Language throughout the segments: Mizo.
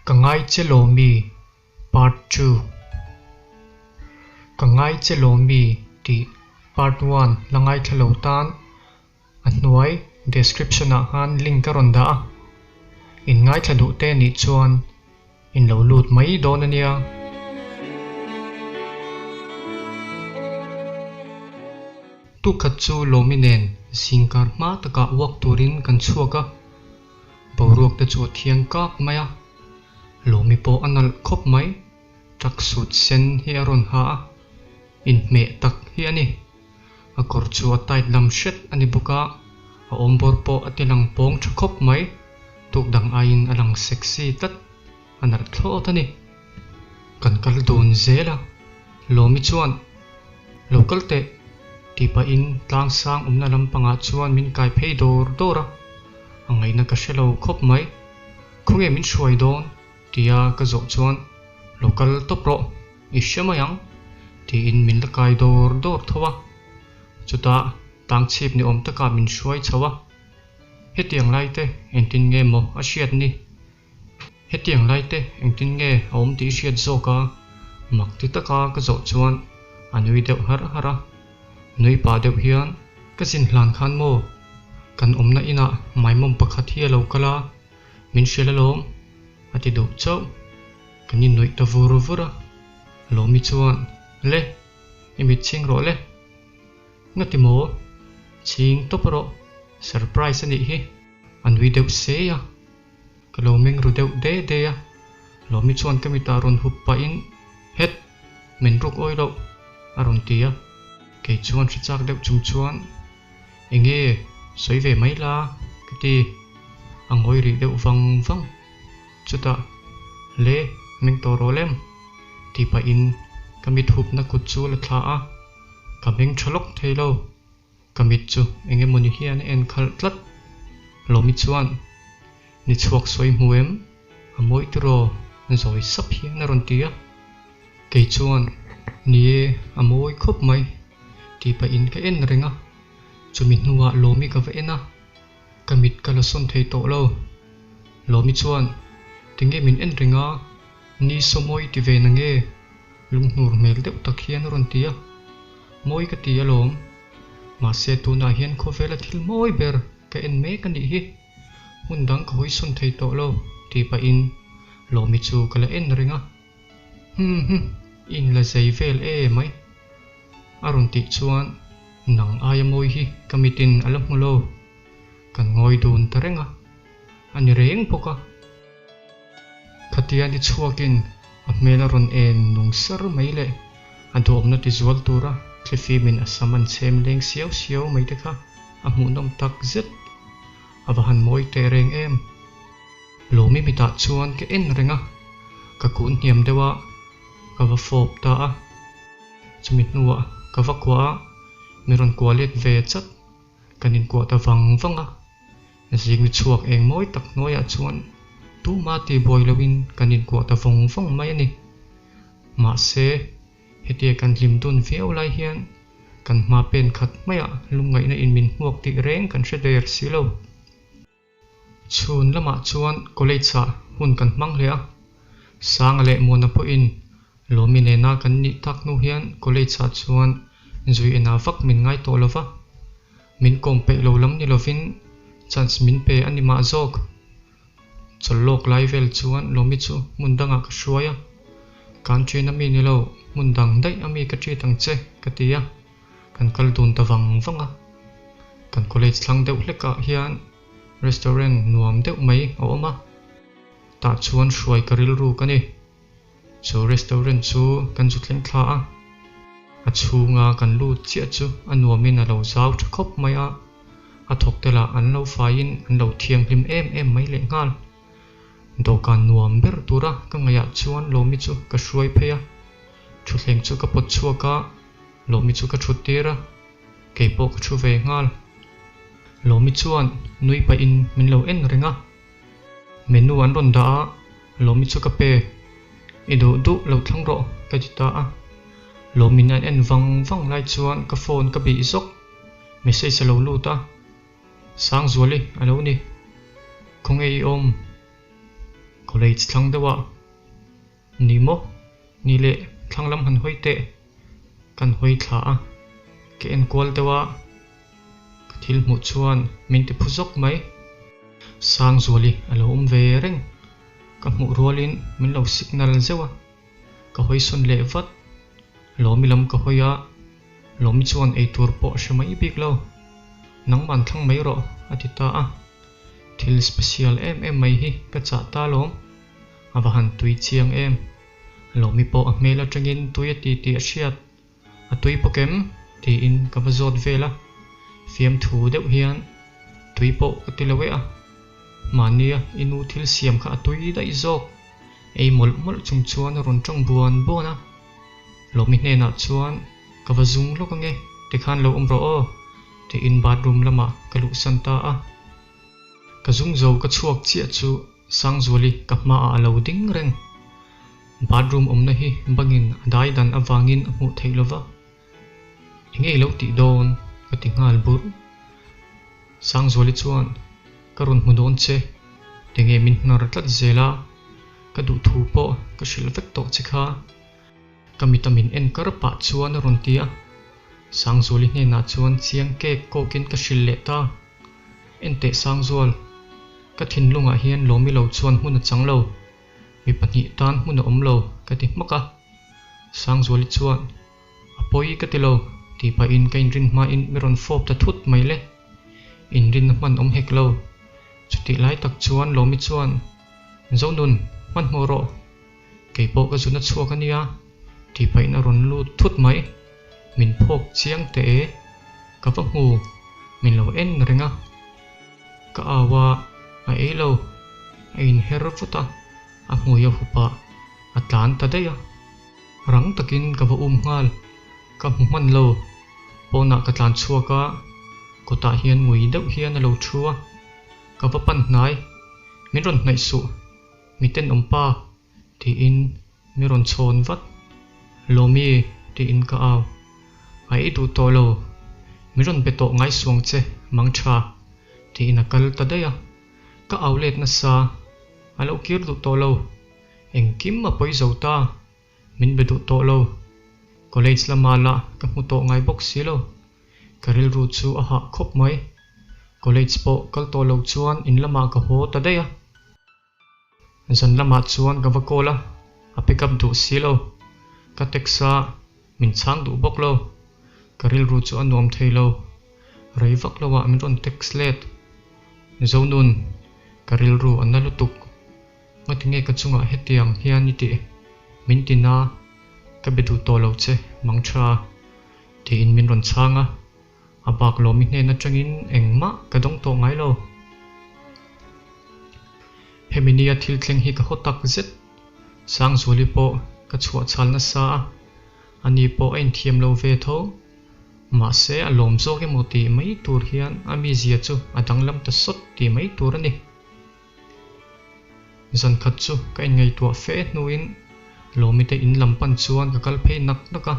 Ka ngai che Lawmi Part Two Ka ngai che Lawmi tih Part One la ngaithla lo tan a hnuai description ah khan link a rawn dah a, in ngaithla duh te nih chuan in lo lut mai dawn a nia. Tukhat chu Lawmi nen zingkar hma takah walk turin kan chhuak a. Boruak te chu a thiang kak mai a, Lawmi pawh a nalh khawp mai, truck suit sen hi a rawn ha a, inhmeh tak hi a ni. A kawr chu a tight lam hret a ni bawk a, a awmbawr pawh a ti lang pawng tha khawp mai, tuk dang aiin a lang sexy tlat, a nalh thlawt a ni. Kan kal dun zel a, Lawmi chuan, Lo kal teh, tih pahin tlang sang awmna lampangah chuan min kai phei dawr dawr a, a ngaihna ka hre lo khawp mai. Khawnge min hruai dawn? tia ka zawh chuan, Lo kal tawp rawh, i hre mai ang, tiin min la kai dawr dawr tho a. Chutah tang chhip ni awm takah min hruai chho a, Hetiang lai te engtin nge maw a hriat ni? Hetiang lai te engtin nge a awm tih i hriat zawk a? Mak ti taka ka zawh chuan a nui deuh har har a. Nui pah deuh hian, Ka zin hlan khan maw? Kan awmna inah maimawm pakhat hi a lo kal a, min hrilh alawm, a ti duh chauh. Kan innuih ta vur vur a. Lawmi chuan, Le, i mit chhing rawh le. Ngati maw? Chhing tawp rawh, surprise a nih hi. A nui deuh sei a. Ka lo meng ru deuh de de a, Lawmi chuan ka mitah rawn hup pahin, Het! Min ruk awi loh! a rawn ti a. Kei chuan hre chak deuh chung chuan, Enge, sawi ve mai la, ka ti. A ngawi rih deuh vang vang. Chutah, Le, meng tawh rawh lem, ti pahin ka mit hupna kut chu a la thla a, ka meng tha lawk thei lo. Ka mit chu eng emawni hian a en khalh tlat. Lawmi chuan, Ni chhuak sawi hmu em? A mawi tiraw? Zawi sap hian a rawn ti a. Kei chuan, Ni e, a mawi khawp mai, tih pahin ka en reng a. Chumi hnuah Lawmi ka va en a, ka mit ka la sawn thei tawh lo. Lawmi chuan, Tinge min en reng a? Ni saw mawi ti ve na nge? Lunghnur hmel deuh tak hian a rawn ti a. Mawi ka ti alawm. Mahse tunah hian khawvela thil mawi ber ka en mek a nih hi. Hmun dang ka hawi sawn thei tawh lo tih pahin Lawmi chu ka la en reng a. Hum hum, i inla zei vel e mai. A rawn tih chuan nang aia mawi hi ka mitin a la hmu lo. Kan ngawi dun ta reng a. A ni reng bawk a. Khatia ni chhuakin a hmel a rawn en nung sar mai leh a duhawmna ti zual tura thlifimin a sam an chhem leng siau siau mai te kha a hmuhnawm tak zet. A va han mawi teh reng em. Lawmi mitah chuan ka en reng a, ka kun hniam deuh a, ka va fawp ta a. Chumi hnuah ka va kuah a, mi rawn kuah let ve chat. Kan inkuah ta vang vang a. Zingni chhuak eng mawi tak hnuaiah chuan tuma tihbuai loin kan inkuah ta vawng vawng mai a ni. Mahse, hetia kan hlim dun viau lai hian kan hma pen khat maiah lungngaihna in min hmuak tih reng kan hre der si lo. Chhun lamah chuan college ah hun kan hmang hle a, Sanga leh Muana pawhin Lawmi nena kan nih tak hnu hian college ah chuan zui enah vak min ngai tawh lo va, min kawm peih lo lam ni lovin chance min pe a ni mah zawk. Chawlhlawk lai vel chuan Lawmi chu hmun dangah ka hruai a, Kan ṭin a mi ni lo, hmun dang daih a mi ka ṭit ang che ka ti a, kan kal dun ta vang vang a. Kan college thlang deuh hlekah hian restaurant nuam deuh mai a awm a, tah chuan hruai ka rilru ka ni. Chu restaurant chu kan zu thleng thla a, a chhunga kan lut chiah chu a nuamin a lo zau tha khawp mai a, a thawk te lah an lo faiin an lo thianghlim em em mai lehnghal. Dawhkan nuam ber tura ka ngaihah chuan Lawmi chu ka hruai phei a, thutthleng chu ka pawt chhuak a, Lawmi chu ka thut tir a, kei pawh ka thu ve nghal. Lawmi chuan nui pahin min lo en reng a. Menu an rawn dah a, Lawmi chu ka pe. I duh duh lo thlang rawh ka ti ta a. Lawmin an en vang vang lai chuan ka phone ka bih zawk. Message a lo lut a, Sangzuali a lo ni. Khawnge i awm? College thlang deuh ah. Ni maw? Ni leh thlang lam han hawi teh. Kan hawi thla a, ka en kual deuh a, ka thil hmuh chuan min ti phu zawk mai. Sangzuali a lo awm ve reng. Ka hmuh rualin min lo signal zeuh a, ka hawi sawn leh vat. Lawmi lam ka hawi a, Lawmi chuan eitur pawh a hre mai bik lo. Nangman thlang mai rawh a ti ta a. Thil special em em mai hi ka chah ta lawm. A va han tui chiang em. Lawmi pawh a hmel atangin tui a ti tih a hriat. A tui bawk em? tiin ka va zawt vel a. Fiamthu deuh hian tui pawh ka ti lo e a. Mahnia i nu thil siam kha a tui daih zawk. Ei mawlh mawlh chung chuan a rawn tawng buan buan a. Lawmi hnenah chuan ka va zung lawk ange, tikhan lo awm rawh aw, tiin bathroom lamah ka luhsan ta a. Ka zung zo ka chhuak chiah chu Sangzuali ka hmaah a lo ding reng. Bathroom awmna hi bangin a dai dan avangin a hmuh theih lova, Enge i lo tih dawn? ka ti nghal bur. Sangzuali chuan, Ka rawn hmu dawn che, tinge min hnar tlat zel a, ka duh thu pawh ka hrilh vek tawh che kha. Ka mita min en kar pah chuan a rawn ti a. Sangzuali hnenah chuan chiang kek kawkin ka hrilh leh ta. Enteh Sangzual, ka thinlungah hian lawmi lo chuan hmun a chang lo. Mi pahnih tan hmun a awm lo, ka ti hmak a. Sangzuali chuan, A pawi ka ti lo, tih pahin ka inrin hmain mi rawn fawp ta thut mai le. Inrinna hman awm hek lo. Chutih lai tak chuan Lawmi chuan, Zonun, hmanhmawh rawh. Kei pawh ka zun a chhuak a nia, tih pahin a rawn lut thut mai. Min phawk chiang teh e. Ka va hmu, min lo en reng a. Ka au a, a ei lo. A inher vut a, a hmui a hup a, a tlan ta daih a. Rang takin ka va um nghal, ka hmu hman lo. Pawnah ka tlan chhuak a, kawtah hian ngui deuh hian a lo thu a. Ka va pan hnai, min rawn hnaih suh, mi tenawm pa, tiin mi rawn chhawn vat. Lawmi, tiin ka au. A ei duh tawh lo, min rawn be tawh ngai suang che, mang tha, tiin a kal ta daih a. Ka au let nasa, a lo kir duh tawh lo. Engkim a pawi zo ta, min be duh tawh lo. College lamah lah ka hmu tawh ngai bawk si lo. Ka rilru chu a hah khawp mai. College pawh kal tawh lo chuan in lamah ka haw ta daih a. Zan lamah chuan ka va call a, a pick up duh si lo. Ka text a, min chhang duh bawk lo. Ka rilru chu a nuam thei lo. Rei vak lo ah min rawn text let. Zonun, ka rilru a na lutuk. Ngatinge ka chungah hetiang hian i tih? Min ti na, ka be duh tawh lo che, mang tha, tiin min rawn chhang a. A bak lawmi hnen atangin engmah ka dawng tawh ngai lo. Hemi nia thil thleng hi ka haw tak zet. Sangzuali pawh ka chhuah chhal nasa a, ani pawh a inthiam lo ve tho. Mahse a lawm zawk emaw tih mai tur hian a mizia chu a danglam ta sawt tih mai tur a ni. Zan khat chu ka inngaihtuah fe hnuin Lawmite in lam pan chuan ka kal phei nak nak a.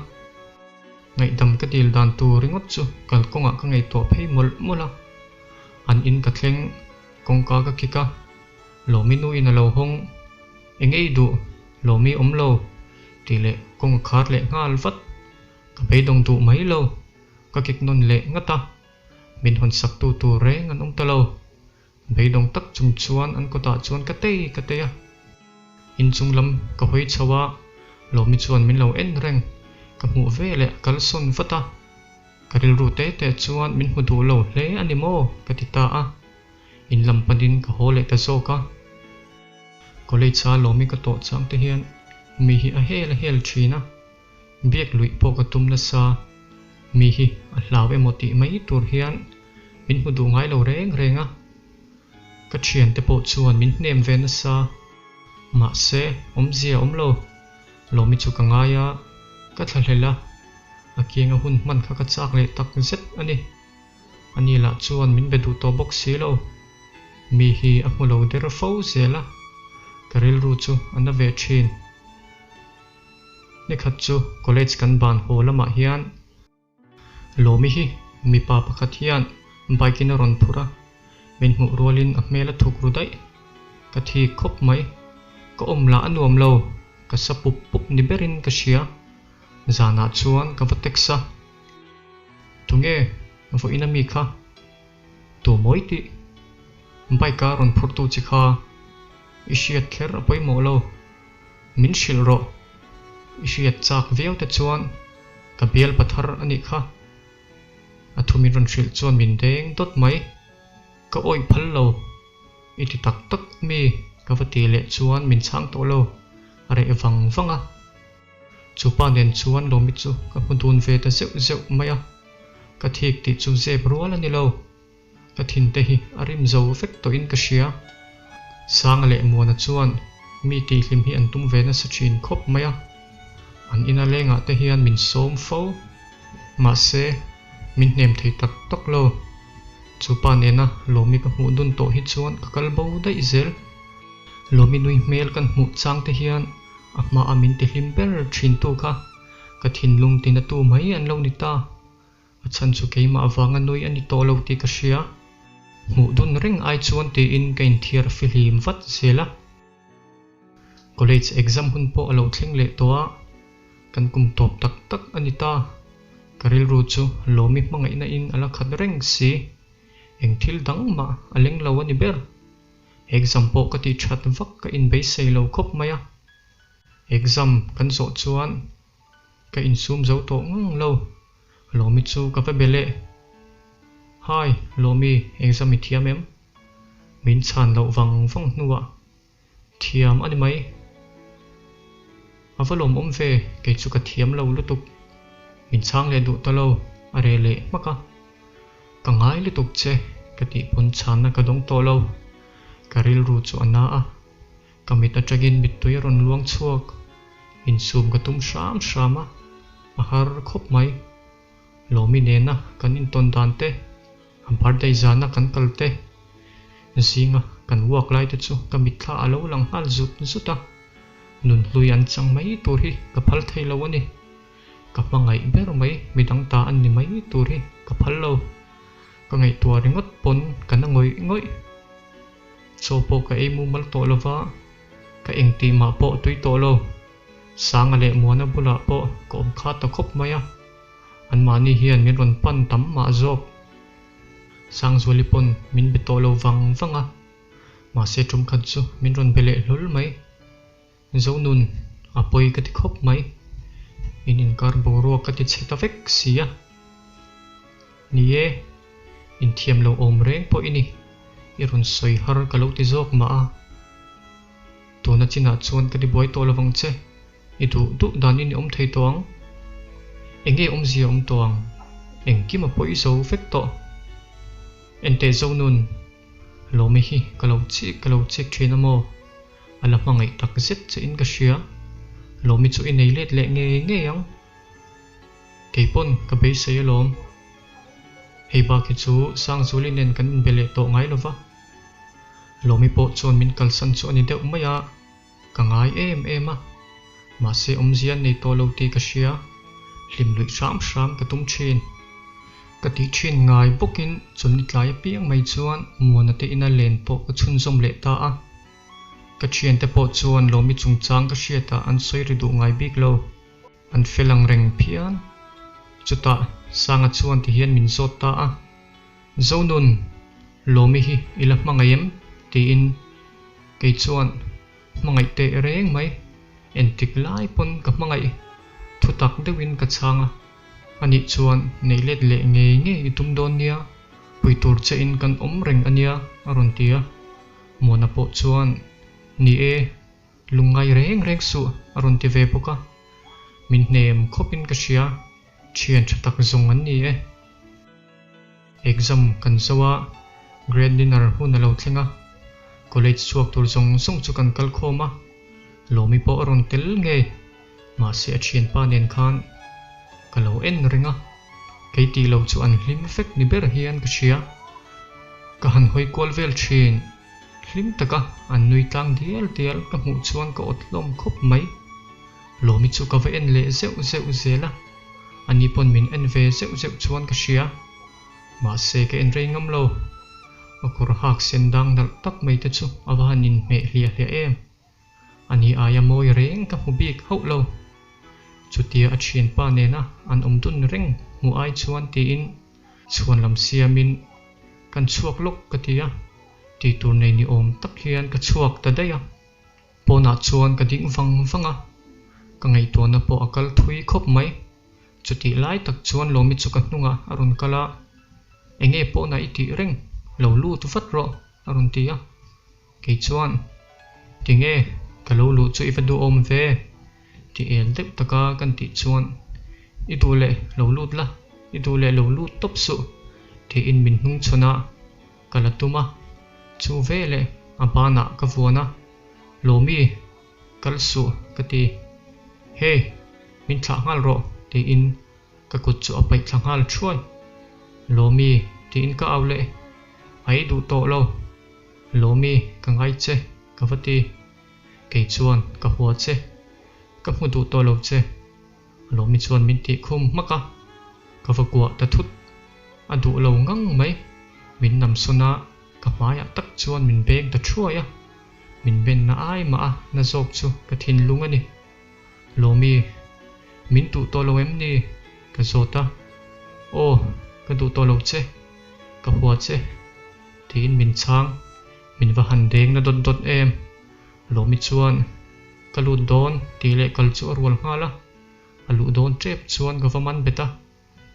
Ngaihdam ka dil dan tur ringawt chu kalkawngah ka ngaihtuah phei mawlh mawlh a. An in ka thleng, kawngka ka kik a, Lawmi nuin a lo hawng, Eng ei duh, Lawmi awm lo, tih leh kawng a khar leh nghal vat. Ka beidawng duh mai lo, ka kik nawn leh ngat a, min hawn saktu tur reng an awm ta lo. Beidawng tak chung chuan an kawtah chuan ka tei ka tei a. Inchung lam ka hawi chho a, Lawmi chuan min lo en reng. Ka hmuh ve leh a kalsawn vat a. Ka rilru te te chuan min hmu duh lo hle a ni maw? ka ti ta a. In lam panin ka haw leh ta zawk a. College a Lawmi ka tawh chang te hian mi hi a hel a hel thin a. Biak luih pawh ka tum nasa. Mi hi a hlau emaw tih mai tur hian min hmu duh ngai lo reng reng a. Ka thiante pawh chuan min hnem ve nasa. Mahse, awmzia awm lo. Lawmi chu ka ngai a, ka thlahlel a. A kianga hun hman kha ka chak leh tak zet a ni. Ani lah chuan min be duh tawh bawk si lo. Mi hi a hmu lo der fo zel a. Ka rilru chu a na ve thin. Nikhat chu college kan ban haw lamah hian Lawmi hi mipa pakhat hian bike in a rawn phur a, min hmuh rualin a hmel a thuk ru daih. Ka thik khawp mai. Ka awm lah a nuam lo, ka sa pup pup ni berin ka hria. Zanah chuan ka va text a. Tunge vawiin a mi kha? Tu mawi tih? Bike a rawn phurtu che kha i hriat kher a pawimawh lo. Min hrilh rawh. I hriat chak viau te chuan ka bial pathar a nih kha. A thu min rawn hrilh chuan min deng dawt mai. Ka awih phal lo. I ti tak tak mi ka va ti leh chuan min chhang tawh lo. A reh vang vang a. Chu pa nen chuan Lawmi chu ka hmu dun ve ta zeuh zeuh mai a. Ka thik tih chu zep rual a ni lo. Ka thinte hi a rim zo vek tawhin ka hria. Sanga leh Muana chuan mi tihhlim hi an tum ve nasa thin khawp mai a. An ina lengah te hian min sawm fo. Mahse, min hnem thei tak tak lo. Chu pa nena Lawmi ka hmuh dun tawh hi chuan ka kal bo daih zel. Lawmi nui hmel kan hmuh chang te hian a hmaah min tihlim ber thin tu kha ka thinlung tinatu mai an lo ni ta. A chhan chu keimah avanga nui a ni tawh lo tih ka hria. Hmuh dun reng ai chuan tiin ka inthiar fihlim vat zel a. College exam hun pawh a lo thleng leh tawh a, kan kum tawp tak tak a ni ta. Ka rilru chu Lawmi hmangaihna in a la khat reng si. Eng thil dang mah a leng lo a ni ber. Exam pawh ka tih that vak ka inbeisei lo khawp mai a. Exam kan zawh chuan Ka insum zo tawh ngang lo. Lawmi chu ka va be leh. Hi, Lawmi, exam i thiam em? Min chhan loh vang vang hnuah thiam a ni mai. A va lawmawm ve, kei chu ka thiam lo lutuk. Min chhang leh duh ta lo, a reh leh hmak a. Ka ngai lutuk che, ka tih pawn chhanna ka dawng tawh lo. Ka rilru chu a na a. Ka mit atangin mittui a rawn luang chhuak. Insum ka tum hram hram a, a har khawp mai. Lawmi nena kan intawn dan te, a birthday zana kan kal te, zinga kan walk lai te chu ka mitthla a lo lang nghal zut zut a. Nunhlui an chang mai tur hi ka phal thei lo a ni. Ka hmangaih ber mai midang ta an ni mai tur hi ka phal lo. Ka ngaihtuah ringawt pawn ka na ngawih ngawih. Chaw pawh ka ei mumal tawh lo va, ka engtih mah pawh tui tawh lo. Sanga leh Muana bulah pawh ka awm khat ta khawp mai a, anmahni hian min rawn pan tam mah zawk. Sangzuali pawn min be tawh lo vang vang a, mahse tum khat chu min rawn be leh hlawl mai. Zonun, a pawi ka ti khawp mai. In inkar boruak ka ti chhe ta vek si a. Ni e, inthiam lo awm reng pawh i ni. I rawn sawi har ka lo ti zawk mah a. Tuna chinah chuan ka ti buai tawh lovang che. I duh duh danin i awm thei tawh ang. Enge awmzia awm tawh ang? Engkim a pawi zo vek tawh. Enteh Zonun, Lawmi hi ka lo chik ka lo chik thin a maw? A la hmangaih tak zet che in ka hria. Lawmi chu i nei let leh ngei ngei ang. Kei pawn ka beisei alawm. Hei bak hi chu Sangzuli nen kan inbe leh tawh ngai lova. Lawmi pawh chuan min kalsan chu a ni deuh mai a. Ka ngai em em a, mahse awmzia an nei tawh lo tih ka hria, hlim luih hram hram ka tum thin. Ka tih thin ngai bawkin chawlhni tlai apiang mai chuan Muana te ina len pawh ka chhunzawm leh ta a. Ka thiante pawh chuan Lawmi chungchang ka hriatah an sawi ri duh ngai bik lo. An fel ang reng phian. Chutah Sanga chuan tihian min zawt ta a. Zonun, Lawmi hi i la hmangaih em? tiin kei chuan hmangaih teh reng mai, entik lai pawn ka hmangaih thu tak deuhin ka chhang a, anih chuan nei let leh ngei ngei i tum dawn nia, pui tur che in kan awm reng ania a rawn ti a, Muana pawh chuan ni e, lungngai reng reng suh a rawn ti ve bawk a, min hnem khawpin ka hria, thian tha tak zawng an ni e. Exam kan zo a, grade dinner hun a lo thleng a, college chhuak tur zawng zawng chu kan kal khawm a, Lawmi pawh a rawn tel ngei, mahse a thianpa nen khan ka lo en reng a, kei tih lo chu an hlim vek ni ber hian ka hria, ka han hawi kual vel thin, hlim taka an nui tlang dial dial ka hmuh chuan ka awt hlawm khawp mai, Lawmi chu ka va en leh zeuh zeuh zel a. Ani pawn min en ve zeuh zeuh chuan ka hria. Mahse ka en rei ngam lo. A kawr hak sen dang nalh tak mai te chu a va han inhmeh hliah hliah em. Ani aia mawi reng ka hmu bik hauh lo. Chutia a thianpa nena an awm dun reng hmuh ai chuan tiin chhuan lam siamin kan chhuak lawk ka ti a, tih tur nei ni awm tak hian ka chhuak ta daih a. Pawnah chuan ka ding vang vang a, ka ngaihtuahna pawh a kal thui khawp mai. Chutih lai tak chuan Lawmi chu ka hnungah a rawn kal a, Enge pawnah i tih reng, lo lut vat rawh a rawn ti a. Kei chuan, Tinge, ka lo luh chu i va duhawm ve? Ti el deuh taka kan tih chuan, I duh leh lo lut la, i duh leh lo lut tawp suh, tiin min hnung chhawn a, ka la tum a. Chu veleh a banah ka vuan a, Lawmi, kal suh, ka ti. Hey, min thlah nghal rawh, tiin ka kut chu a paih thla nghal thuai. Lawmi, tiin ka au leh, A ei duh tawh lo. Lawmi, ka ngai che, ka va ti. Kei chuan ka hua che, ka hmu duh tawh lo che. Lawmi chuan min tih khum hmak a, ka va kuah ta thut. A duh lo ngang mai, min nam sawn a, ka hmaiah tak chuan min beng ta thuai a. Min benna ai mah a na zawk chu ka thinlung a ni. Lawmi, min duh tawh lo em ni? Ka zawt a. Aw, ka duh tawh lo che, ka hua che. Tiin min chhang, min va han deng na dawt dawt em? Lawmi chuan, Ka lut dawn tih leh kal chu a rual nghal a, a luh dawn tep chuan ka va man bet a,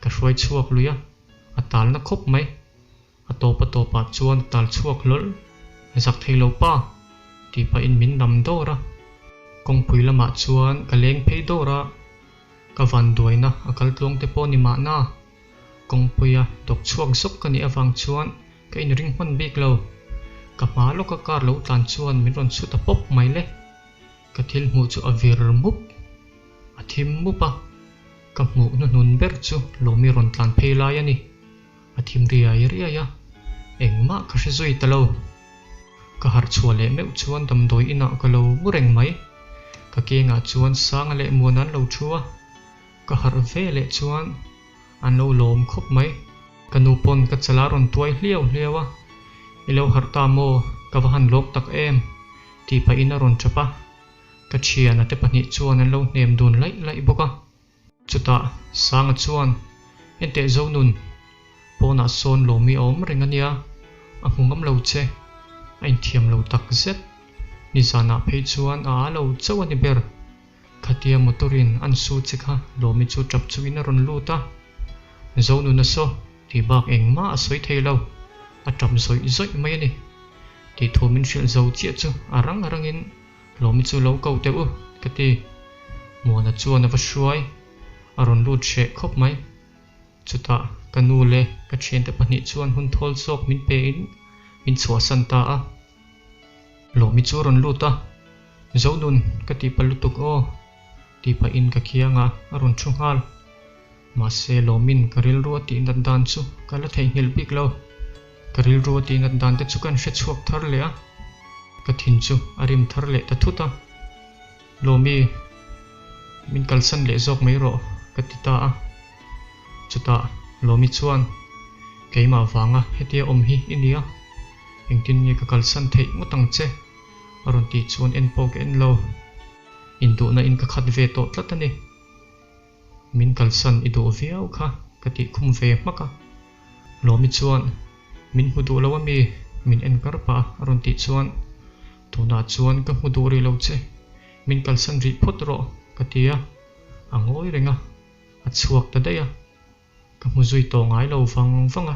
ka hruai chhuak lui a, a tal na khawp mai. A tawp a tawpah chuan a tal chhuak hlawl, Zak thei lo pa! tih pahin min nam dawr a. Kawngpui lamah chuan ka leng phei dawr a, ka vanduaina a kal tluang te pawh ni mahna. Kawngpuia dawk chhuak zawk ka nih avang chuan ka inring hman bik lo. Ka hma lawka car lo tlan chuan min rawn chhut a pawp mai le. Ka thil hmuh chu a vir mup, a thim mup a. Ka hmuh hnuhnun ber chu Lawmi rawn tlan phei lai a ni. A thim riai riai a, engmah ka hre zui ta lo. Ka harh chhuah leh meuh chuan damdawi inah ka lo mu reng mai. Ka kengah chuan Sanga leh Muana an lo thu a. Ka harh ve leh chuan an lo lawm khawp mai. Ka nu pawn ka chal a rawn tuai hliau hliau a, I lo harh ta maw, ka va han lawk tak em? tih pahin a rawn tap a. Ka thiana te pahnih chuan an lo hnem dun laih laih bawk a. Chutah Sanga chuan, Enteh Zonun, pawnah sawn lawmi a awm reng a nia, a hmu ngam lo che, a inthiam lo tak zet. Nizanah phei chuan a aa lo chauh a ni ber. Khatia motor in an su che kha Lawmi chu tap chungin a rawn lut a, Zonuna saw tih bak engmah a sawi thei lo, a tap zawih zawih mai a ni. Tih thu min hrilh zo chiah chu a rang rangin Lawmi chu lo ko teh u ka ti. Muana chuan a va hruai, a rawn lut hreh khawp mai. Chutah ka nu leh ka thiante pahnih chuan hun thawl zawk min pe in min chhuahsan ta a. Lawmi chu a rawn lut a, Zonun ka tih palh lutuk aw tih pahin ka khiangah a rawn thu nghal. Mahse Lawmin ka rilru a tih nat dan chu ka la theihnghilh bik lo. Ka rilru a tih nat dan te chu kan hre chhuak thar leh a, ka thin chu a rim thar leh ta thut a. Lawmi, min kalsan leh zawk mai rawh ka ti ta a. Chutah Lawmi chuan, Keimah vanga hetia awm hi i nia, engtin nge ka kalsan theih ngawt ang che? a rawn tih chuan en pawh ka en lo. Induhna in ka khat ve tawh tlat a ni. Min kalsan i duh viau kha ka tih khum ve hmak a. Lawmi chuan, Min hmu duh lo a mi? Min en kar pah a rawn tih chuan, Tunah chuan ka hmu duh rih lo che, min kalsan rih phawt rawh ka ti a, a ngawi reng a, a chhuak ta daih a. Ka hmu zui tawh ngai lo vang vang a.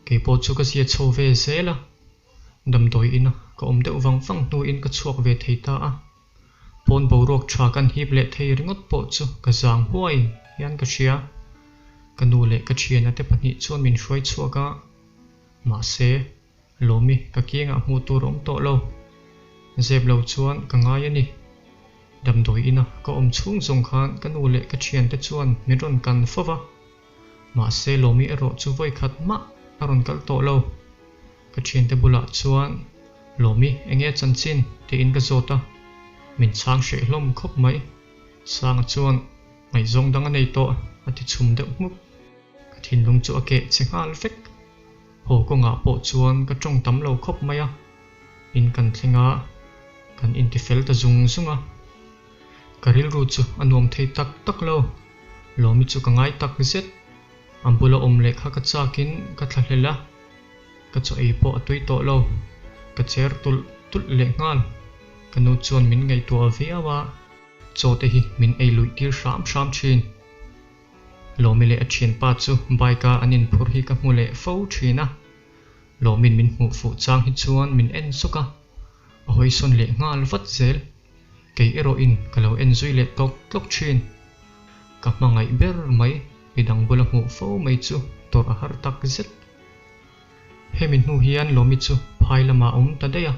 Kei pawh chu ka zia chho ve zel a, damdawi ina ka awm deuh vang vang hnuin ka chhuak ve thei ta a. Pawn boruak tha kan hip leh thei ringawt pawh chu ka zang huai hian ka hria. Ka nu leh ka thiana te pahnih chuan min hruai chhuak a, mahse, Lawmi ka kiangah hmuh tur a awm tawh lo. Zep lo chuan ka ngai a ni. Damdawi ina ka awm chhung zawng khan ka nu leh ka thiante chuan min rawn kan fo va. Mahse Lawmi erawh chu vawi khat mah a rawn kal tawh lo. Ka thiante bulah chuan Lawmi enge chanchin tiin ka zawt a, min chhang hreh hlawm khawp mai. Sanga chuan ngaihzawng dang a nei tawh a ti chhum deuh hmuk. Ka thinlung chu a keh che nghal vek. Haw kawngah pawh chuan ka tawng tam lo khawp mai a, in kan thleng a. Kan intifel ta zung zung a. Ka rilru chu a nuam thei tak tak lo. Lawmi chu ka ngai tak zet. A bula awm leh kha ka chakin ka thlahlel a. Ka chaw ei pawh a tui tawh lo. Ka cher tulh tulh leh nghal. Ka nu chuan min ngaihtuah viau a. Chaw te hi min ei luih tir hram hram thin. Lawmi leh a thianpa chu bike a an inphur hi ka hmu leh fo thin a. Lawmin min hmuh fuh chang hi chuan min en suk a. A hawisawn leh nghal vat zel. Kei erawhin ka lo en zui leh tlawk tlawk thin. Ka hmangaih ber mai midang bula hmuh fo mai chu tawrh a har tak zet. Hemi hnu hian Lawmi chu phai lamah a awm ta daih a,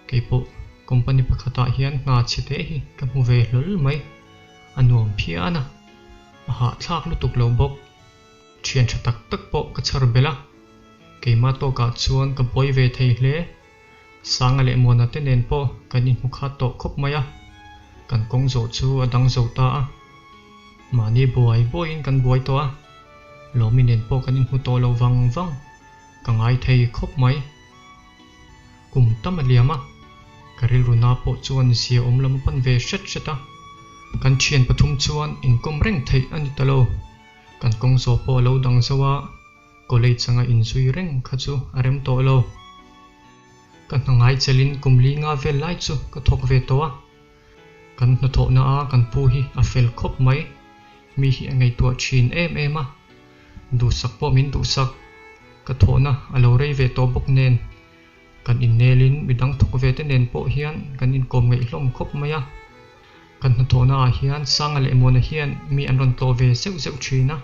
keipawh company pakhatah hian hna chhe teh hi ka hmu ve hlawl mai. A nuam phian a, a hahthlak lutuk lo bawk. Thian tha tak tak pawh ka chhar belh a, keimah tawkah chuan ka buai ve thei hle. Sanga leh Muana te nen pawh kan inhmu khat tawh khawp mai a, kan kawng zawh chu a dang zo ta a. Mahni buai buaiin kan buai tawh a, Lawmi nen pawh kan inhmu tawh lo vang vang, ka ngai thei khawp mai. Kum tam a liam a, ka rilru na pawh chuan zia awm lam a pan ve hret hret a, kan thian pathum chuan inkawm reng theih a ni ta lo. Kan kawng zawh pawh a lo dang zo a. College anga inzui reng kha chu a rem tawh lo. Ka hna ngai chelin kum li nga vel lai chu ka thawk ve tawh a. Kan hnathawhna a kan pu hi a fel khawp mai. Mi hi a ngaihtuah thin em em a. Duhsak pawh min duhsak. Ka thawhna a lo rei ve tawh bawk nen. Kan innelin midang thawk ve te nen pawh hian kan inkawm ngaih hlawm khawp mai a. Kan hnathawhna ah hian Sanga leh Muana hian mi an rawn tlawh ve zeuh zeuh thin a.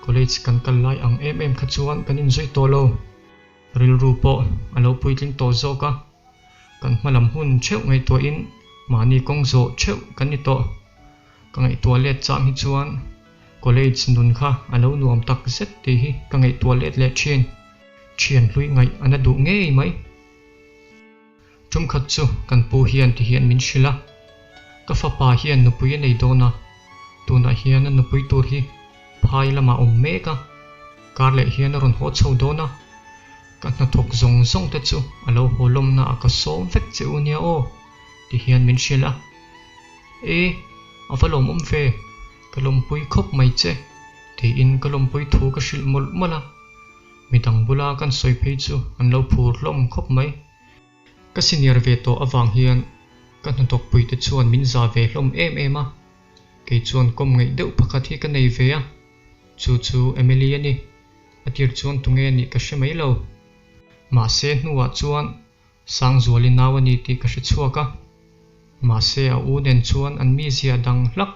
College kan kal lai ang em em kha chuan kan inzui tawh lo. Rilru pawh a lo puitling tawh zawk a, kan hma lam hun theuh ngaihtuahin mahni kawng zawh theuh kan ni tawh. Ka ngaihtuah let chang hi chuan college nun kha a lo nuam tak zet tih hi ka ngaihtuah let leh thin. Thian hlui ngaih a na duh ngei mai. Tumkhat chu kan pu hian ti hian min hrilh a, ka fapa hian nupui a nei dawn a, tunah hian a nupui tur hi phai lamah awm mek a, kar leh hian a rawn haw chho dawn a, ka hnathawk zawng zawng te chu a lo haw lawmna ah ka sawm vek che u nia aw ti hian min hrilh a. E, a va lawmawm ve, ka lawmpui khawp mai che tiin ka lawmpui thu ka hrilh mawlh mawlh a, midang bula kan sawi phei chu an lo phur hlawm khawp mai. Ka senior ve tawh avang hian ka hnathawkpui te chuan min za ve hlawm em em a, kei chuan kawm ngaih deuh pakhat hi ka nei ve a, chu chu Emily a ni. A tir chuan tunge a nih ka hre mai lo. Mahse hnuah chuan Sangzuali nau a ni tih ka hre chhuak a, mahse a u nen chuan an mizia dang hlak,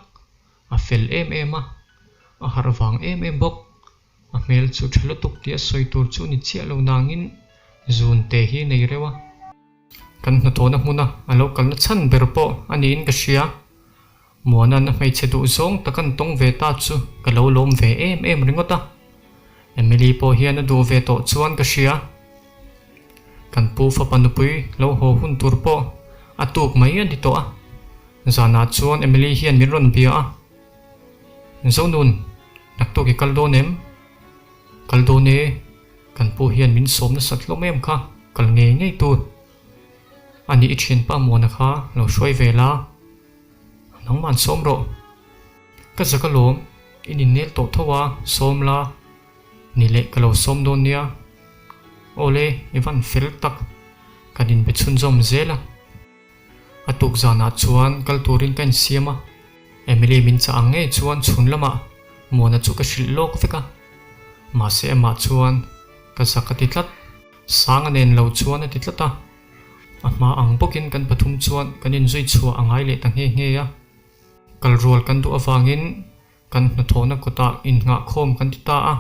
a fel em em a, a harh vang em em bawk. A hmel chu tha lutuk tia sawi tur chu ni chiah lo nangin zun te hi nei reuh a. Kan hnathawhna hmuna a lo kalna chhan ber pawh a niin ka hria. Muana'n a hmeichhe duh zawng tak an tawng ve ta chu ka lo lawm ve em em ringawt a. Emily pawh hian a duh ve tawh chuan ka hria. Kan pu fapa nupui lo haw hun tur pawh a tuk mai a ni tawh a. Zanah chuan Emily hian min rawn bia a. Zonun, naktuk i kal dawn em? Kal dawn e, kan pu hian min sawm nasat hlawm em kha, kal ngei ngei tur. Ani i thianpa Muana kha lo hruai ve la, nangmah sawm rawh. Ka zak alawm, i ninnel tawh tho a, sawm la, ni leh ka lo sawm dawn nia. Awle, i van fel tak, kan inbe chhunzawm zel a. A tuk zanah chuan kal turin ka insiam a, Emily min chah ang ngei chuan chhun lamah Muana chu ka hrilh lawk vek a, mahse amah chuan ka zak a ti tlat, Sanga nen lo chuan a ti tlat a, a hma ang bawkin kan pathum chuan kan inzui chhuah a ngai leh ta nghe nghe a, kal rual kan duh avangin Kan hnathawhna kawtah innghahkhawm kan ti ta a,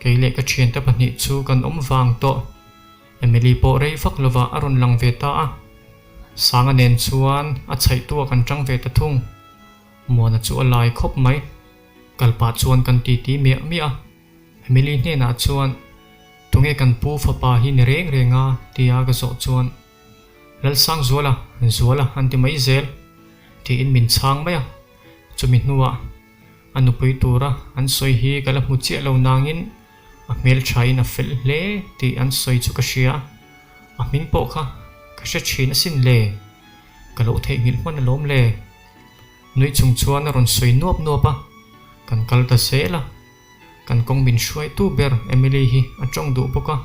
kei leh ka thiante pahnih chu kan awm vang tawh. Emily pawh rei vak lovah a rawn lang ve ta a, Sanga nen chuan a chhaihtuah kan tang ve ta thung. Muana chu a lai khawp mai. Kal pah chuan kan titi miah miah a, Emily hnenah chuan, Tunge kan pu fapa hi ni reng reng a? tia ka zawh chuan, Lalsangzuala, Zuala an ti mai zel, tiin min chhang mai a. Chumi hnuah a nupui tura an sawi hi ka la hmu chiah lo nangin a hmelthain a fel hle tih an sawi chu ka hria. A hming pawh kha ka hre thin asin le. Ka lo theihnghilh hman alawm le. Nui chung chuan a rawn sawi nuap nuap a, kan kal ta zel a. Kan kawng min hruaitu ber Emily hi a tawng duh bawk a,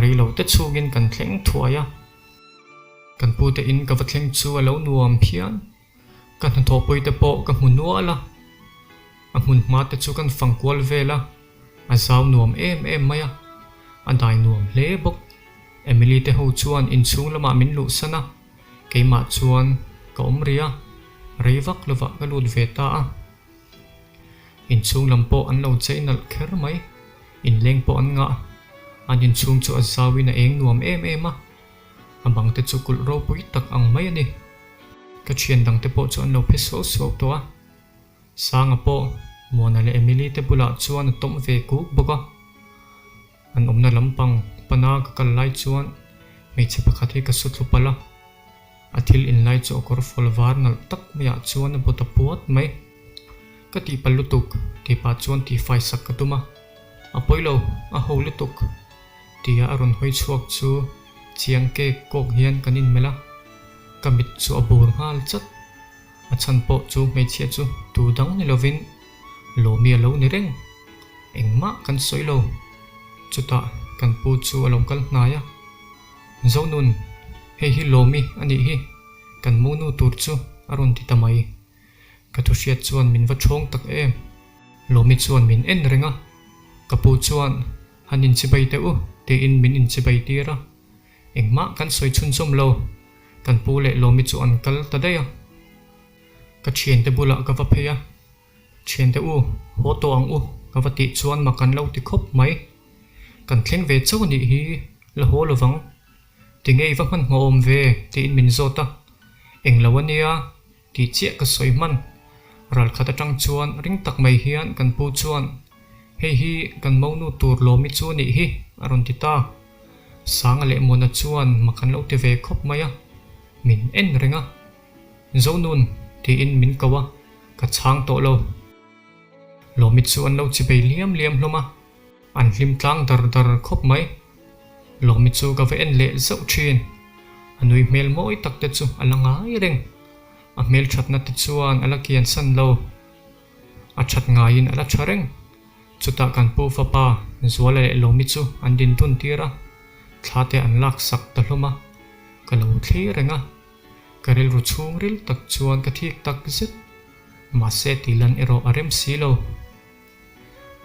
rei lo te chhungin kan thleng thuai a. Kan pute in ka va thleng chu a lo nuam phian. Ka hnathawhpui te pawh ka hmu nual a, a hmun hma te chu kan fang kual vel a, a zau nuam em em mai a, a dai nuam hle bawk. Emily te ho chuan inchhung lamah min luhsan a, keimah chuan ka awm rih a, rei vak lovah ka lut ve ta a. Inchhung lam pawh an lo chei nalh kher mai, inleng pawh an ngah, an inchhung chu a zauin a eng nuam em em a. A bang te chu kulh ropui tak ang mai a ni. Ka thian dang te pawh chu an lo phe suau suau tawh a. Sanga pawh Muana leh Emily te bulah chuan a tawm ve kuk bawk a. An awmna lampang pana ka kal lai chuan hmeichhe pakhat hi ka su thlu palh a. A thil in lai chu a kawr fawl var nalh tak maiah chuan a bawt a puat mai. Ka tihpalh lutuk tih pah chuan tihfai sak ka tum a. A pawi lo, a ho lutuk. Tia a rawn hawi chhuak chu chiang kek kawk hian kan inmelh a, ka mit chu a bur nghal chat. A chhan pawh chu hmeichhia chu tu dang ni lovin Lawmi a lo ni reng. Engmah kan sawi lo. Chutah kan pu chu a lo kal hnai a, Zonun, hei hi Lawmi a nih hi, kan munu tur chu a rawn ti ta mai. Ka thu hriat chuan min va ṭhawng tak em. Lawmi chuan min en reng a, ka pu chuan Han inchibai teh u, tiin min inchibai tir a. Engmah kan sawi chhunzawm lo, kan pu leh Lawmi chu an kal ta daih a. Ka thiante bulah ka va phei a, Thiante u, haw tawh ang u, ka va tih chuan mak an lo ti khawp mai. Kan thleng ve chauh a nih hi, la haw lovang. Tinge i va hmanhmawh awm ve? tiin min zawt a. Englo a nia. Tih chiah ka sawi hman. Ralkhat atang chuan ring tak mai hian kan pu chuan, Hei hi kan monu tur lawmi chu a nih hi, a rawn ti ta. Sanga leh Mona chuan mak an lo ti ve khawp mai a, min en reng a. Zonun, tiin min ko a, ka chhang tawh lo. Lawmi chu an lo chibei liam liam hlawm a, an hlim tlang dar dar khawp mai. Lawmi chu ka va en leh zauh thin. A nui hmel mawi tak te chu a la ngai reng. A hmel thatna te chuan a la kian san lo. A that ngaiin a la tha reng. Chutah kan pu fapa Zuala leh Lawmi chu an din dun tir a, thla te an lak sak ta hlawm a. Ka lo thlir reng a. Ka rilru chhungril tak chuan ka thik tak zet. Mahse tih lan erawh a rem si lo.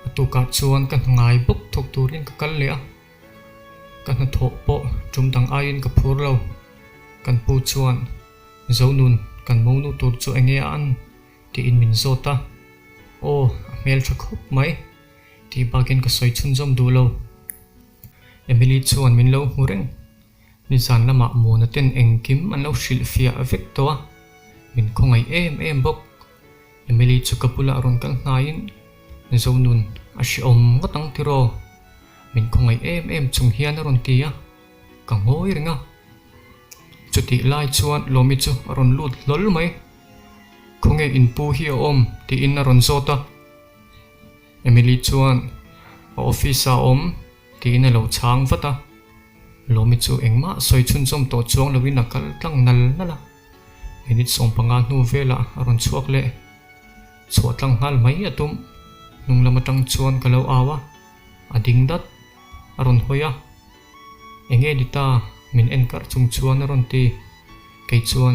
A tukah chuan ka hna ngai bawk thawk turin ka kal leh a, ka hnathawh pawh tum dang aiin ka phur lo. Kan pu chuan, Zonun, kan monu tur chu enge a an? tiin min zawt a. Aw, a hmeltha khawp mai, tih bakin ka sawi chhunzawm duh lo. Emily chuan min lo hmu reng. Nizan lamah Mona ten engkim an lo hrilhfiah vek tawh a, min khawngaih em em bawk. Emily chu ka bulah rawn kal hnaiin Zonun a hrehawm ngawt ang tiraw? Min khawngaih em em chung hian a rawn ti a, ka ngawi reng a. Chutih lai chuan Lawmi chu a rawn lut hlawl mai. Khawnge inpu hi a awm? tiin a rawn zawt a. Emily chuan a office ah a awm tiin a lo chhang vat a. Lawmi chu engmah sawi chhunzawm tawh chuang loin a kal tlang nal nal a. Minute 15 hnu velah a rawn chhuak leh. Chhuah tlang nghal mai a tum. Hnung lam atang chuan ka lo au a, a ding dat. A rawn hawi a. Enge ni ta? Min en karh chung chuan a rawn ti. Kei chuan,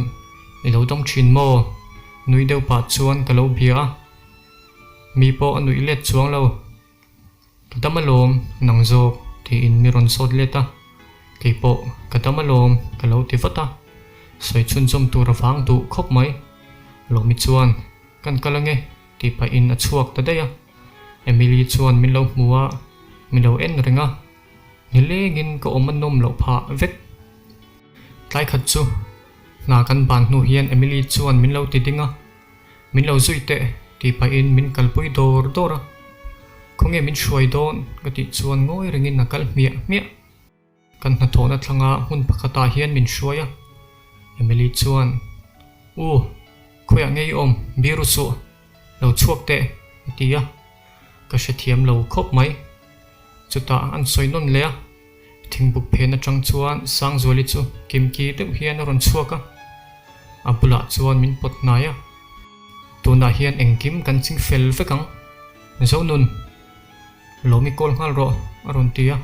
I lo dam thin maw? Nui deuh pah chuan ka lo bia a. Mi pawh a nuih let chuang lo. Ka dam alawm, nang zawk, tiin mi rawn sawt let a. Kei pawh ka dam alawm, ka lo ti vat a. Sawi chhunzawm tur a vang duh khawp mai. Lawmi chuan, Kan kal ange, tih pahin a chhuak ta daih a. Emily chuan min lo hmu a, min lo en reng a. Nilengin ka awm a nawm loh phah vek. Tlai khat chu hna kan ban hnu hian Emily chuan min lo ti ding a. Min lo zui teh tih pahin min kalpui dawr dawr a, Khawnge min hruai dawn? ka tih chuan ngawi rengin a kal hmiah hmiah. Kan hnathawhna thlanga hmun pakhatah hian min hruai a, Emily chuan, U, khawiah nge i awm? Biru suh, lo chhuak teh, a ti a, ka hrethiam lo khawp mai. Chutah an sawi nawn leh a. Thingbuk phen atang chuan Sangzuali chu kimki deuh hian a rawn chhuak a. A bulah chuan min pawt hnai a. Tunah hian engkim kan ching fel vek ang. Zonun, Lawmi call nghal rawh, a rawn ti a.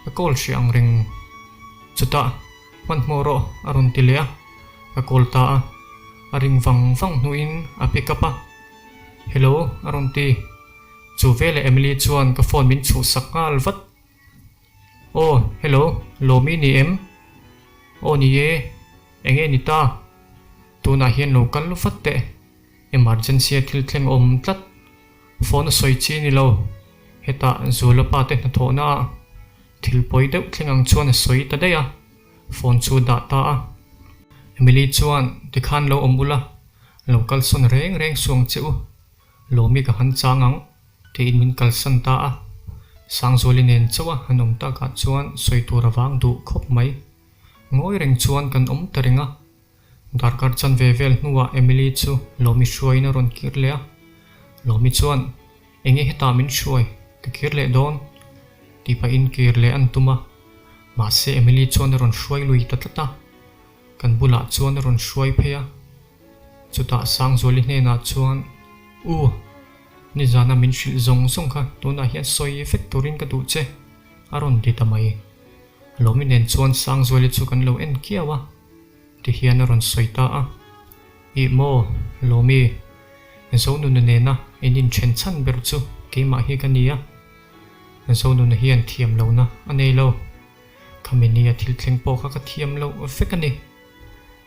Ka call hreh ang reng. Chutah, Hmanhmawh rawh, a rawn ti leh a. Ka call ta a. A ring vang vang hnuin a pick up a. Hello, a rawn ti. Chu veleh Emily chuan ka phone min chhuhsak nghal vat. Aw, hello, Lawmi ni em? Aw ni e, enge ni ta? Tunah hian lo kal vat teh, emergency a thil thleng awm tlat. Phone a sawi chi ni lo, hetah Zula pa te hnathawhna ah thil pawi deuh thleng ang chuan a sawi ta daih a, phone chu a dah ta a. Emily chuan tikhan lo awm ula, lo kalsawn reng reng suang che u. Lawmi ka han chang ang, tiin min kalsan ta a. Sangzuali nen chauh a han awm takah chuan sawi tur a vang duh khawp mai. Ngawi reng chuan kan awm ta reng a. Darkar chanve vel hnuah Emily chu Lawmi hruaiin a rawn kir leh a. Lawmi chuan, Enge hetah min hruai, ka kir leh dawn? tih pahin kir leh an tum a. Mahse Emily chuan a rawn hruai lui ta tlat a. Kan bulah chuan a rawn hruai phei a. Chutah Sangzuali hnenah chuan, U, nizana min hrilh zawng zawng kha tunah hian sawi vek turin ka duh che, a rawn ti ta mai. Lawmi nen chuan Sangzuali chu kan lo en kiau a, tihian a rawn sawi ta a. Ih maw, Lawmi, Zonuna nena in inthen chhan ber chu keimah hi ka ni a, Zonuna hian thiam lohna a nei lo. Khami nia thil thleng pawh kha ka thiam loh vek a ni.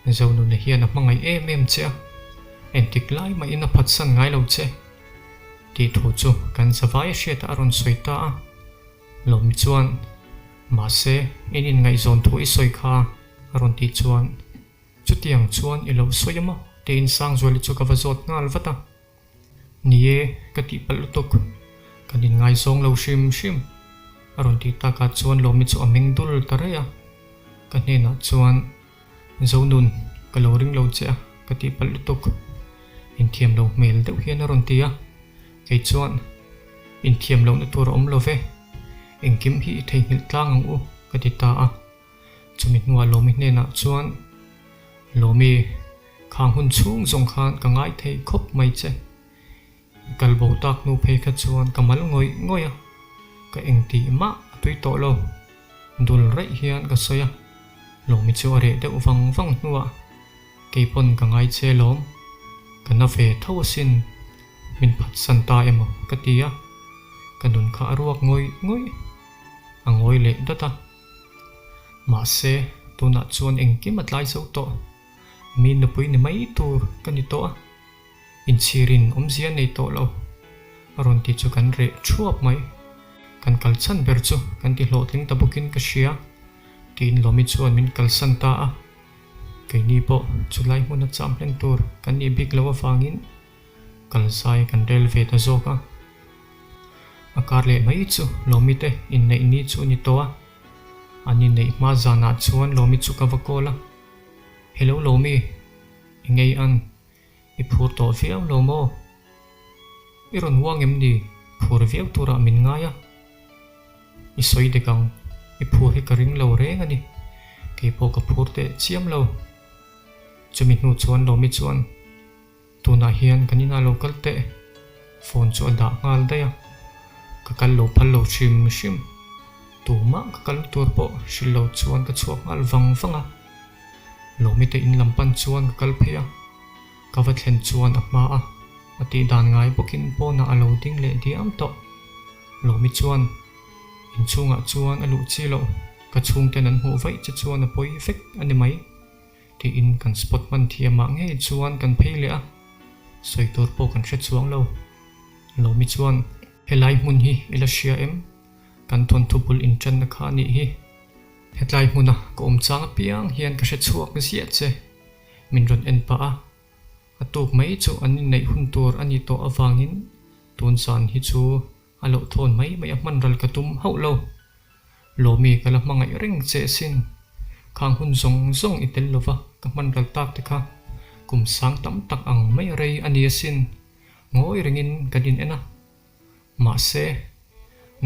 Zonuna hian a hmangaih em em che a, engtik lai mahin a phatsan ngai lo che, tih thu chu kan zavai a hriatah a rawn sawi ta a. Lawmi chuan, Mahse, in inngaihzawn thu i sawi kha, a rawn tih chuan, Chutiang chuan i lo sawi a maw? tiin Sangzuali chu ka va zawt nghal vat a. Ni e, ka tih palh lutuk. Kan inngaizawng lo hrim hrim. A rawn tih takah chuan Lawmi chu a meng dul ta raih a. Ka hnenah chuan, Zonun, ka lo ring lo che a, ka tih palh lutuk. Inthiam lo hmel deuh hian a rawn ti a. Kei chuan, Inthiam lohna tur a awm lo ve. Engkim hi i theihnghilh tlang ang u, ka ti ta a. Chumi hnuah Lawmi hnenah chuan, Lawmi, khang hun chhung zawng khan ka ngai thei khawp mai che. I kal bo tak hnu phei kha chuan ka mal ngawih ngawih a, ka engtih mah a tui tawh lo. Dul raih hian ka sawi a, Lawmi chu a reh deuh vang vang hnuah, Keipawn ka ngai che lawm, ka na ve tho asin, min phatsan ta emaw ka ti a, ka nun kha a ruak ngawih ngawih, a ngawi leh dat a. Mahse, tunah chuan engkim a tlai zo tawh. Mi nupui ni mai tur ka ni tawh a, inchhirin awmzia nei tawh lo. A rawn ti chu kan reh thuap mai. Kan kal chhan ber chu kan ti hlawhtling ta bawkin ka hria, tiin Lawmi chuan min kalsan ta a. Keini pawh chulai hmuna cham hlen tur kan nih bik loh avangin kal zai kan rel ve ta zawk a. A kar leh mai chu Lawmi te inneih ni chu a ni tawh a, an inneih hma zanah chuan Lawmi chu ka va call a, Hello Lawmi, i ngei an, i phur tawh viau lo maw? I rawn uang em ni? Phur viau turah min ngai a, i sawi dek ang, i phur hi ka ring lo reng a ni, keipawh ka phur teh chiam lo. Chumi hnu chuan Lawmi chuan. Tunah hian kan inah lo kal teh, phone chu a dah nghal daih a, ka kal lo phal lo hrim hrim. Tumah ka kal tur pawh hrilh lo chuan ka chhuak nghal vang vang a. Lawmi te in lam pan chuan ka kal phei a, ka va thlen chuan a hma a, a tih dan ngai bawkin pawnah a lo ding leh diam tawh. Lawmi chuan inchhungah chuan a luh chi loh, ka chhungten an hmuh vaih che chuan a pawi vek a ni mai. Tiin kan spot hman thiamah ngei chuan kan phei leh a, sawi tur pawh kan hre chuang lo. Lawmi chuan, Helai hmun hi i la hria em? Kan thawnthu bul inṭanna kha a nih hi. Hetlai hmuna ka awm chang apiang hian ka hre chhuak ziah che, min rawn en pah a. A tuk mai chu an inneih hun tur a nih tawh avangin tun zan hi chu A loh thawn mai mai a hman ral ka tum hauh lo. Lawmi ka la hmangaih reng che sin. Khang hun zawng zawng i tel lova ka hman ral tak te kha kum sang tam tak ang mai a rei a ni asin. Ngawi rengin kan in en a. Mahse,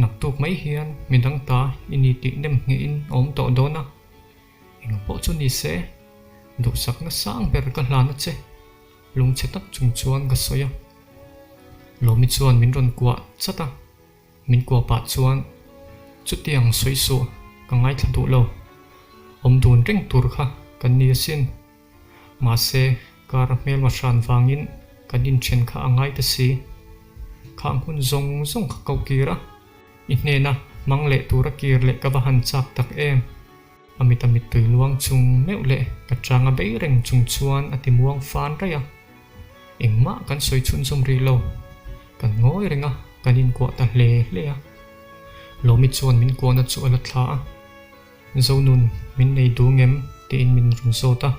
naktuk mai hian midang ta i ni tih nem nghehin a awm tawh dawn a. Eng pawh chu ni se. Duhsakna sang ber ka hlan a che. Lungchhe tak chung chuan ka sawi a. Lawmi chuan min rawn kuah chat a. Min kuah pah chuan, Chutiang sawi suh, ka ngaithla duh lo. Awm dun reng tur kha kan ni asin. Mahse, kar a hmelma hran vangin kan inthen kha a ngai ta si. Khang hun zawng zawng kha ko kir a, i hnena hmang leh tura kir leh ka va han chak tak em. A mit a mittui luang chung meuh leh ka chang a bei reng chung chuan a ti muang fan raih a. Engmah kan sawi chhunzawm rih lo. Kan ngawi reng a, kan inkuah ta hle hle a. Lawmi chuan min kuahna chu a la thla a. Zonun, min nei duh ngem? tiin min rawn zawt a.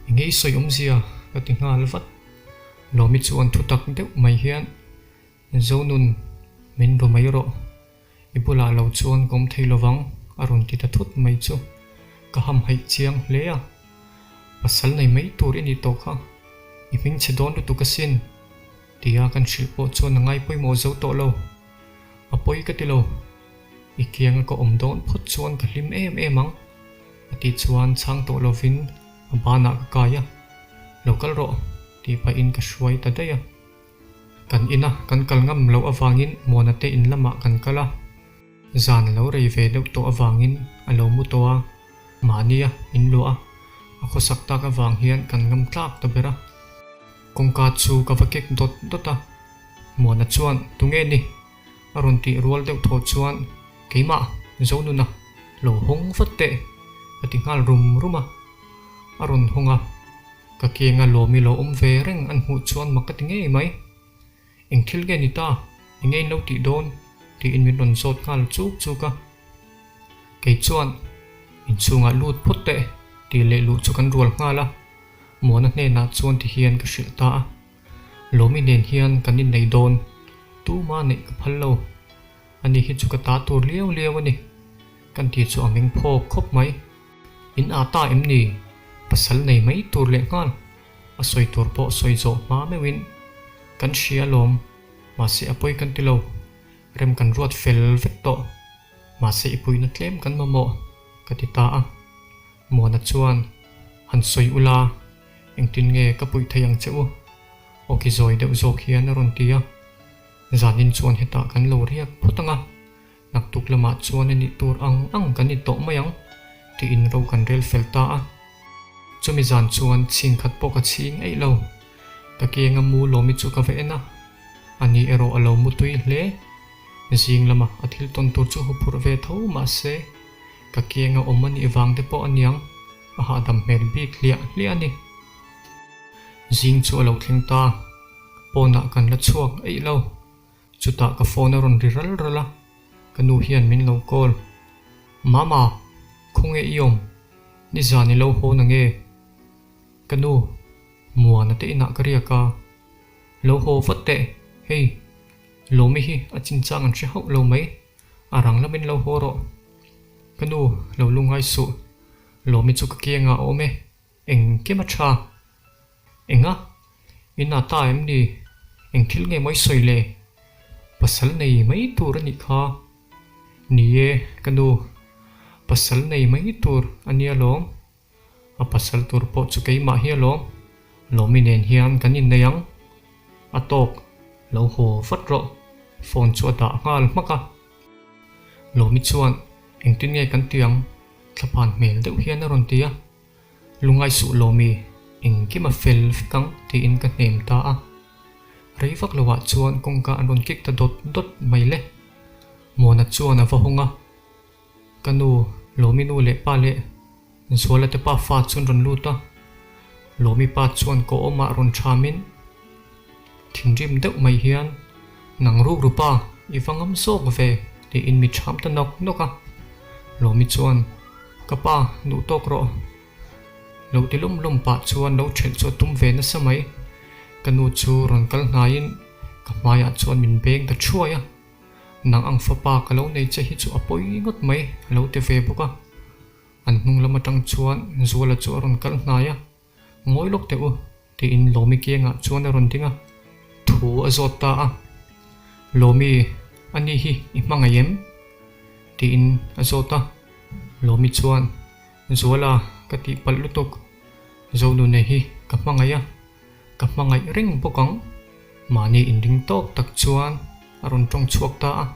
Enge i sawi awmzia? ka ti nghal vat. Lawmi chuan thutak deuh mai hian, Zonun, min ru mai rawh. I bulah lo chuan ka awm thei lovang, a rawn ti ta thut mai chu ka hamhaih chiang hle a. Pasal nei mai tur i nih tawh kha, i hming chhe dawn lutuk asin, tia kan hrilh pawh chuan a ngai pawimawh zo tawh lo. A pawi ka ti lo, i kianga ka awm dawn phawt chuan ka hlim em em ang, a tih chuan chhang tawh lovin a banah ka kai a, Lo kal rawh, tih pahin ka hruai ta daih a. Kan ina kan kal ngam loh avangin Muana te in lamah kan kal a, zan a lo rei ve deuh tawh avangin a lo mu tawh a, mahnia in luah a, a khawsak tak avang hian kan ngam tlak ta ber a. Kawngka chu ka va kek dawt dawt a, Muana chuan tunge ni? a rawn tih rual deuh thaw chuan keimah Zonuna lo hawng vat teh a ti nghal rum rum a, a rawn hawng a. Ka kianga lawmi lo awm ve reng an hmuh chuan mak ka ti ngei mai. Eng thil nge ni ta? Enge in lo tih dawn? tiin min rawn zawt nghal chuk chuk a. Kei chuan, Inchhungah lut phawt teh tih leh luh chu kan rual nghal a. Muana hnenah chuan ti hian ka hrilh ta a. Lawmi nen hian kan innei dawn, tuma neih ka phal lo. Ani hi chu ka ta tur liau liau a ni. Kan ti chu a meng phawk khawp mai. In aa ta em ni? Pasal nei mai tur leh nghal. A sawi tur pawh sawi zawh hma meuhin kan hria alawm. Mahse a pawi kan ti lo. Rem kan ruat fel vek tawh. Mahse i puihna tlem kan mamawh, ka ti ta a. Muana chuan, Han sawi ula, engtin nge ka puih thei ang che u? Awki zawi deuh zawk hian a rawn ti a. Zanin chuan hetah kan lo riak phawt ang a. Naktuk lamah chuan a nih tur ang ang kan ni tawh mai ang, tiin ro kan rel fel ta a. Chumi zan chuan chhing khat pawh ka chhing eih lo. Ka kianga mu lawmi chu ka va en a, ani erawh a lo mu tui hle. Zing lama a thil tawn tur chu huphurh ve tho mah se, ka kianga awm a nih vang te pawh a niang, a hahdam hmel bik hliah hliah a ni. Zing chu a lo thleng ta, pawnah kan la chhuak eih lo. Chutah ka phone a rawn ri ral ral a, ka nu hian min lo call. Mama, khawnge i awm? Nizan i lo haw na nge? Ka nu, Muana te inah ka riak a. Lo haw vat teh, hei, Lawmi hi a chinchang an hre hauh lo mai, a rang lamin lo haw rawh. Ka nu, lo lungngai suh, Lawmi chu ka kiangah a awm e, engkim a tha. Enga? In a ta em ni? Eng thil nge mawi sawi le? Pasal nei mai tur a nih kha. Ni e, ka nu. Pasal nei mai tur a nia lawm. A pasal tur pawh chu keimah hi alawm. Lawmi nen hian kan innei ang. A tawk, lo haw vat rawh. Phone chu a dah nghal hmak a. Lawmi chuan, Engtin nge kan ti ang? Thlaphan hmel deuh hian a rawn ti a. Lungai suh Lawmi, engkim a fel vek ang tiin ka hnem ta a. Rei vak loah chuan kawngka an rawn kik ta dawt dawt mai le. Muana chuan a va hawng a. Ka nu, Lawmi nu leh pa leh Zuala te pa fa chu an rawn lut a. Lawmi pa chuan ka awmah rawn thamin thinrim deuh mai hian, Nang ruk ru pa, i va ngam zawk ve tiin mi tham ta nawk nawk a. Lawmi chuan, Ka pa, duh tawk rawh. Lo ti lum lum pah chuan lo ṭhelh chu a tum ve nasa mai. Ka nu chu rawn kal hnaiin ka hmaiah chuan min beng ta ṭhuai a. Nang ang fapa ka lo nei che hi chu a pawi ngawt mai, a lo ti ve bawk a. An hnung lam aṭang chuan Zuala chu a rawn kal hnai a. Ngawi lawk teh u, tiin Lawmi kiangah chuan a rawn ding a, thu a zawt ta a. Lawmi, ani hi i hmangaih em? tiin a zawt a. Lawmi chuan, Zuala, ka tihpalh lutuk. Zonune hi ka hmangaih a, ka hmangaih reng bawk ang. Mahni inring tawk tak chuan a rawn tawng chhuak ta a.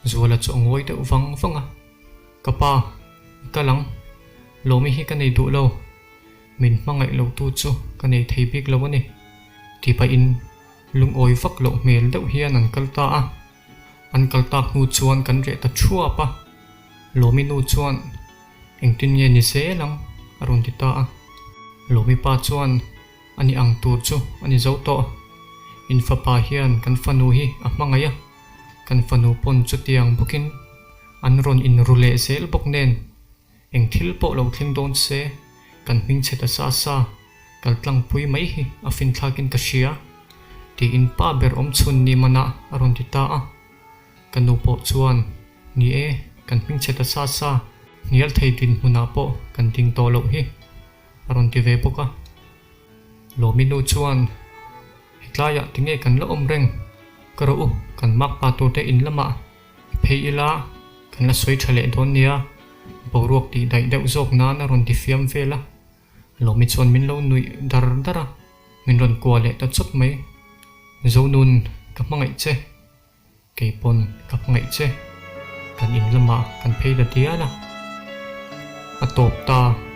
Zuala chu a ngawi deuh vang vang a. Ka pa, i kal ang. Lawmi hi ka nei duh lo. Min hmangaih lo tu chu ka nei thei bik lo a ni. Ti pahin lungawi vak loh hmel deuh hian an kal ta a. An kal tak hnu chuan kan reh ta thuap a. Lawmi nu chuan, Engtin nge ni zel ang? a rawn ti ta a. Lawmi pa chuan, A ni ang tur chu a ni zo tawh. In fapa hian kan fanu hi a hmangaih a, kan fanu pawn chutiang bawkin an rawn inru leh zel bawk nen. Eng thil pawh lo thleng dawn se, kan hming chhe ta sa sa, kal tlangpui mai hi a finthlakin ka hria, tiin pa ber awm chhun ni manah a rawn ti ta a. Ka nu pawh chuan, Ni e, kan hming chhe ta sa sa, hnial thei dinhmunah pawh kan ding tawh loh hi, a rawn ti ve bawk a. Lawmi nu chuan, Hetlaiah tinge kan la awm reng? Ka rawh u, kan makpa turte in lamah I phei ila kan la sawi tha leh dawn nia, boruak tih daih deuh zawk nan a rawn ti fiam vel a. Lawmi chuan min lo nuih dar dar a, min rawn kuah leh ta chawt mai. Zonun, ka hmangaih che. Kei pawn ka hmangaih che. Kan in lamah kan phei ta dial a. A tawp ta.